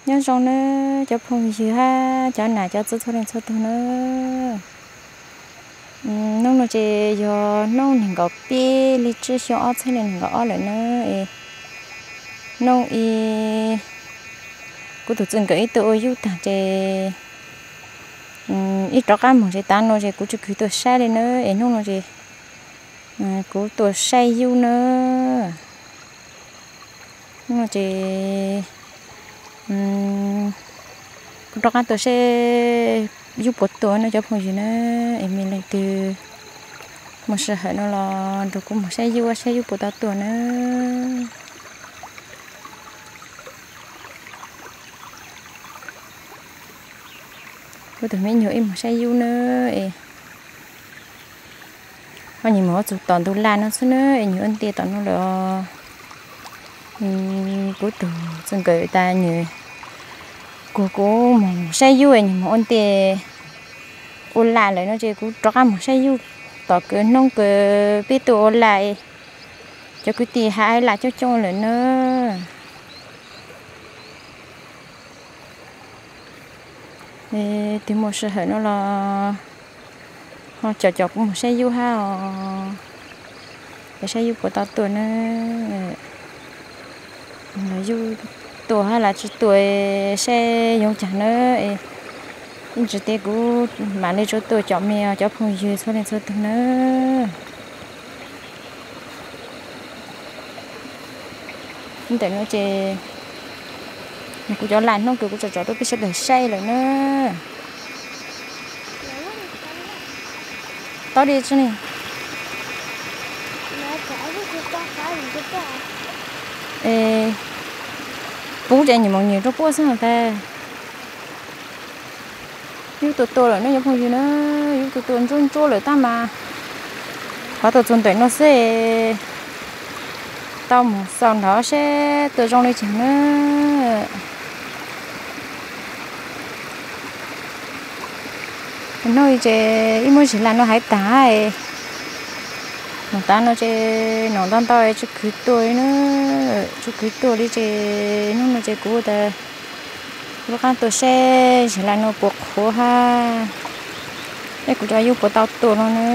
Nyob zoo nawb cov phooj ywg hab cov nam cov txwv txhua leej txhua tug nawb. Hnub no ces yog hnub nees nkaum peb hli tsib xyoo ob txhiab nees nkaum ob lawm nawb. Hnub i kuv tus txij nkawm ib tug ua yub tag ces ib rov qab mus ces tav no ces kuv tsis kwv tuaj saib li nawb, es hnub no ces kuv tuaj saib yub nawb. Hnub no ces kuv rov qab tuaj saib yub puas tuaj nawb cov phooj ywg nawb, es mej leej twg muaj sij hawm no los nrog kuv mus saib yub, saib yub puas tau tuaj nawb. Kuv tus me nyuam ib mus saib yub nawb, es ho nyias mus ua txug tom ntug lag no xwb nawb, es nyias ua ntej tom no lawm. Kuv tus txij nkawm tas nyias kuag kuv mus saib yub es nyias mus ua ntej ua lag lawm no ces kuv rov qab mus saib yub tom kawg hnub kawg peb tuaj ua lag, cov kwv tij hab ib lag coob coob lawm nawb. Twg muaj sij hawm no los ho caum caum kuv mus saib yub hab os, es saib yub puas tau tuaj nawb. Yub tuaj hab los tsis tuaj saib yoov caag nawb, ib ntsis teb kuv mam li tsuas tuaj caum mej os cov phooj ywg txhua leej txhua tug nawb. Ntawm no ces kuv cov lag hnub kws kuv tso tso rau peb sawv daws saib lawm na. Tau li tsi ne. Pub ces nyias mus nyias rau puab xwb tas. Yub tuaj tuaj lawm ne cov phooj ywg na, yub tuaj tuaj ntsuab ntsuab lawm tab mas qhov tuaj txug ntawm no xwb, tau mus xaus nrov seb tuaj zoo li caag na. Hnub i ces ib muab zim lag no hais tas, mus tav no ces nom ntau ntau tsi khwv tuaj li na, tsi khwv tuaj li ces hnub no ces kuv tas lub qaab tuaj seb zim lag no puas qhuav hab, seb kuv cov yub puas tau tuaj no na.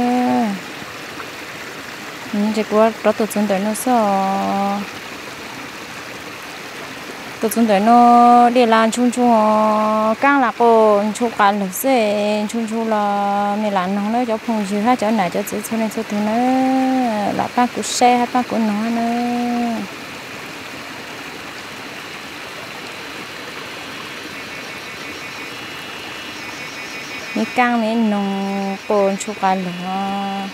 Ces kuv rov tuaj txug ntawm no xwb os. Tuaj txug ntawm no dej lam ntshu ntshu, kaab lam quas ntshu qas lawm xwb, ntshu ntshu los mej lam noog na cov phooj ywg hab cov nam cov txwv txhua leej txhua tug na, lam paab kuv saib hab paab kuv noog na. Mej kaab mej noog quas ntshu qas lawm.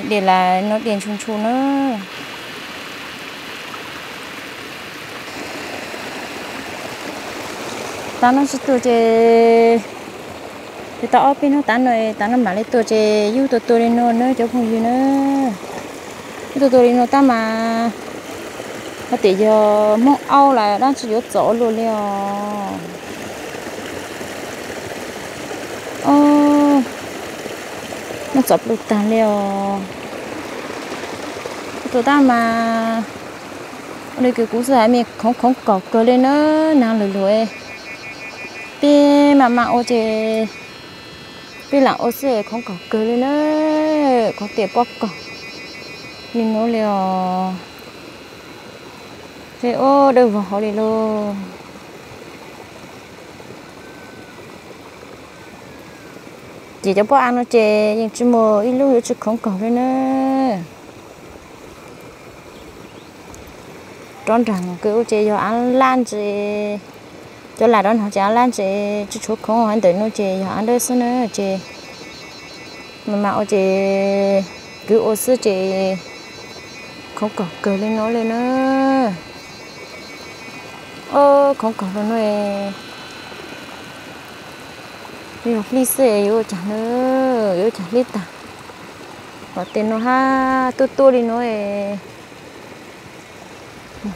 Dej lam no dej ntshu ntshu na. Tav no tsi tuaj ces, ces tau ob peb hnub tav no, tav no mam li tuaj ces yub tuaj tuaj li no na cov phooj ywg na. Yub tuaj tuaj li no tab mas hab tias yog Hmoob aub las dlaab tsi yuav txom ua luaj li os. Muab txom plua taag li os. Tuaj tab mas ua li kws kuv xaav has mej khoov khoov kaum kawg li na, naag lug lug, peb maj mam ua ces peb lam ua xwb khoov kaum kawg li na, khoov tias pob kaum li nuav li os. Ces ua dawb vog hauv li lauj. Ces cov pob av no ces yeej tsi muaj ib lub yuav tsi khoov kaug li na. Rov nraag kws ua ces yog av lab ntses, cov lam rov nraag ces av lab ntses tsi tshuav khoov, hab ntawm no ces yog av dawb xwb na ces maj mam ua ces kwv ua xwb ces khoov kaug kawg li no li na. Khoov kaug li no, yog hlib xwb yuav ua caag na, yuav ua caag hlib taag. Los tej no hab tuaj tuaj li no,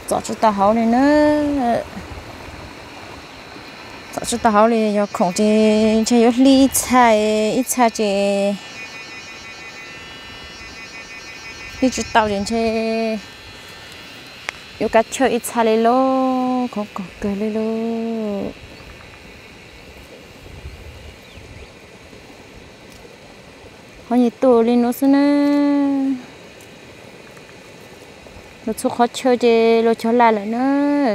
txom tsi tau hauv li na. Txom tsi tau hauv li, yog khoom ces ntshe yuav hlib ib txha, ib txha ces hlib tsi tau ces ntshe Yuav kav chaw ib txha li lauj, khoov kog kawg li lauj. Qhov nyuag tuaj li no xwb na. Luag txhua qhov chaw ces luag cog laj lawm na,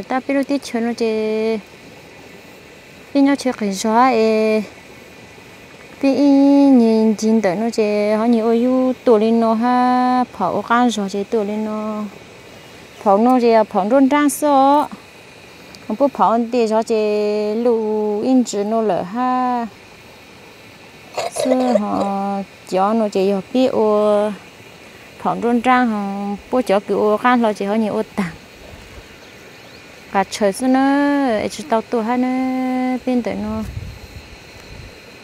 tab peb lub teb chaws no ces peb nyob chaw qis zog es peb ib nyuag ncig ntawm no ces ho nyuag ua yub tuaj li no hab, phom ua qab zog ces tuaj li no. Phom no ces yog phom nruab nraab xwb os. Puab phom ua ntej zog ces luj ib ntsis no lawm hab xwb ho. Cov no ces yog peb ua phom nruab nraab ho, puab cov kws ua qab hlo ces ho nyuag ua taag qas tshaws xwb na, es tsis tau tuaj hab na. Peb ntawm no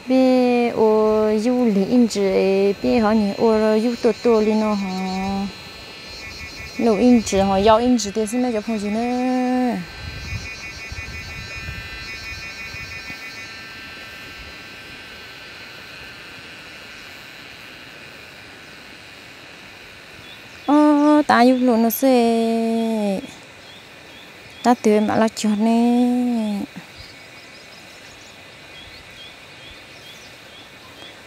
peb ua yub lig ib ntsis, peb ho nyuag ua yub tuaj tuaj li no ho, luj ib ntsis ho yau ib ntsis tiag xwb na cov phooj ywg na. Ob, tab yub luj no xwb, tab twg mam los cog ne.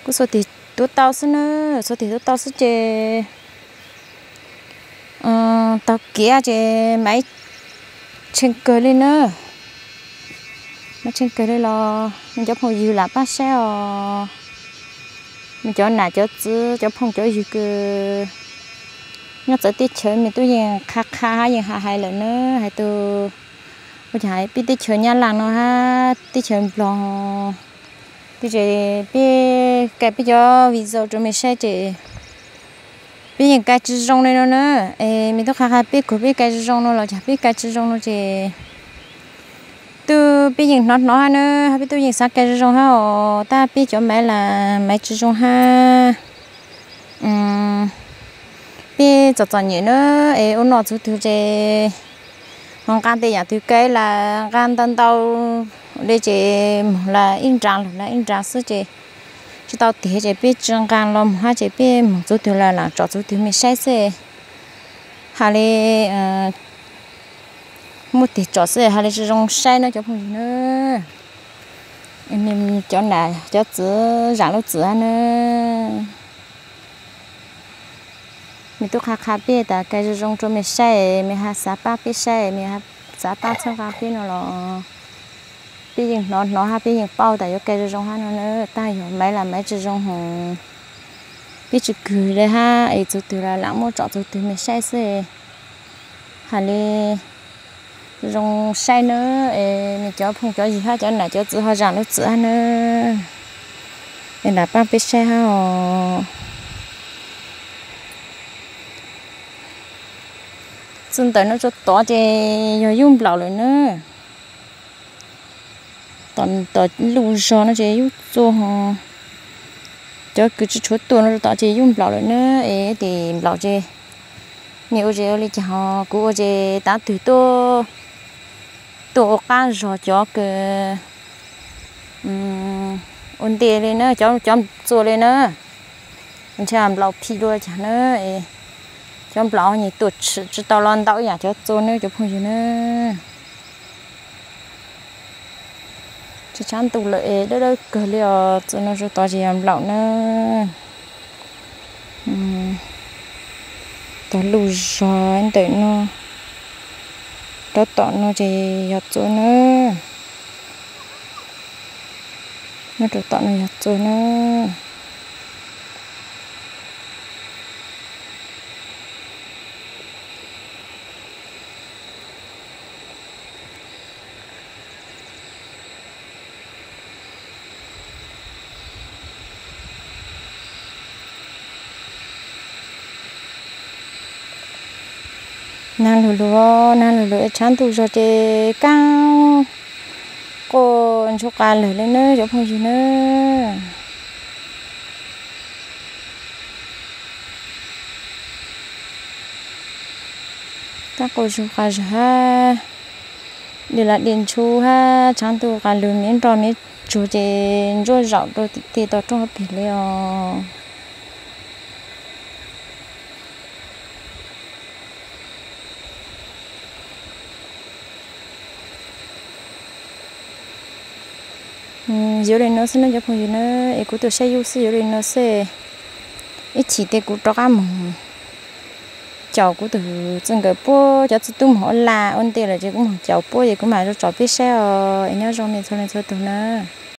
Kuv xuas tig tuav tau xwb na, xuas tig tuav tau xwb ces taug kev ces maiv tsheej kawg li na. Maiv tsheej kawg li los nej cov phooj ywg lam pab saib os. Mej cov nam cov txwv cov phooj cov ywg kws nyob txawv teb chaws mej tub yeej qha qha hab yeej hais hais lawm na, hais tug ua caag hais peb teb chaws Nyab Laj no hab teb chaws Nplog, peb ces peb kais peb cov video rua mej saib ces peb yeej kais tsi zoo li no na. Es mej tub qha qha peb kug peb kais tsi zoo no los caag peb kais tsi zoo no ces tub peb yeej hnov hnov hab na, peb tub yeej xav kais zoo zoo hab os, tab peb cov maiv las maiv tsi zoo hab. Peb txom txom nyem na, es ua noj txug tug ces ho nqaa tej yaam twg kais las nqaa ntau ntau li ces moog las ib nraa lug las ib nraa xwb ces tsi tau tig ces peb tsi nqaa los moog hab ces peb moog txug tug las laam tsom txug tug mej saib xwb. Has li muaj tig tsom xwb has li tsi zoo saib na cov phooj ywg na. Cov nam cov txwv zaam lub txim hab na. Mej tub qha qha peb tas kais zoo zoo rua mej saib, mej ho xav pab peb saib, mej ho xav pab txhawb nqaa peb no los peb yeej hnov hnov hab peb yeej paub tas yuav kais zoo zoo hab no na. Taag yog maiv las maiv tsi zoo hab, peb tsi kug li hab es txug tug las laam muab tsom txug tug mej saib xwb. Has li zoo saib na, es mej cov phooj cov ywg hab cov nam cov txwv ho zaam lub txim hab na, es lam pab peb saib hab os. Txug ntawm no rua tod ces yog yub nplaum lawm na. Tom luj zog no ces yub txua ho, cov kws tsi tshuav tuaj no rua tod ces yub nplaum lawm na. Es tes nplaum ces mej ua zes ua li caag ho, kuv ua zes tav twg tuaj, tuaj ua qaab zog cov kws ua ntej li na, cov txua li na. Ntshe nplaum phim dua caag na, cov nplaum nyem tuaj tshwm tsi tau los ntau ib yaam cov txua na cov phooj ywg na. Tsi tshaab ntuj lawm es dawb dawb kawg li os, txua no rua tod ces yog nplaum na. Tog luj zog ntawm no, rov tom no ces yog txua na. Nyob rau tom no yog txua na. Naag lug lug, naag lug lug es tshav ntuj zog ces kaab quaj ntsuag qas lawm li nawb cov phooj ywg nawb. Kaab quaj ntsuag qas zog hab, dej lam dej ntsuag hab tshav ntuj qas lug, me nroj me tsuag ces ntsuab zaum rau tim tej tog roob hab pig li os. Yuav li no xwb no cov phooj ywg na, es kuv tus saib yus xwb yuav li no xwb. Ib chim ces kuv rov qab mus caum kuv tus txij nkawm puab cov txiv tub mus ua lag ua ntej lawm ces kuv mus caum puab ces kuv mam rov tsom peb saib os. Es nyob zoo nej txhua leej txhua tug na.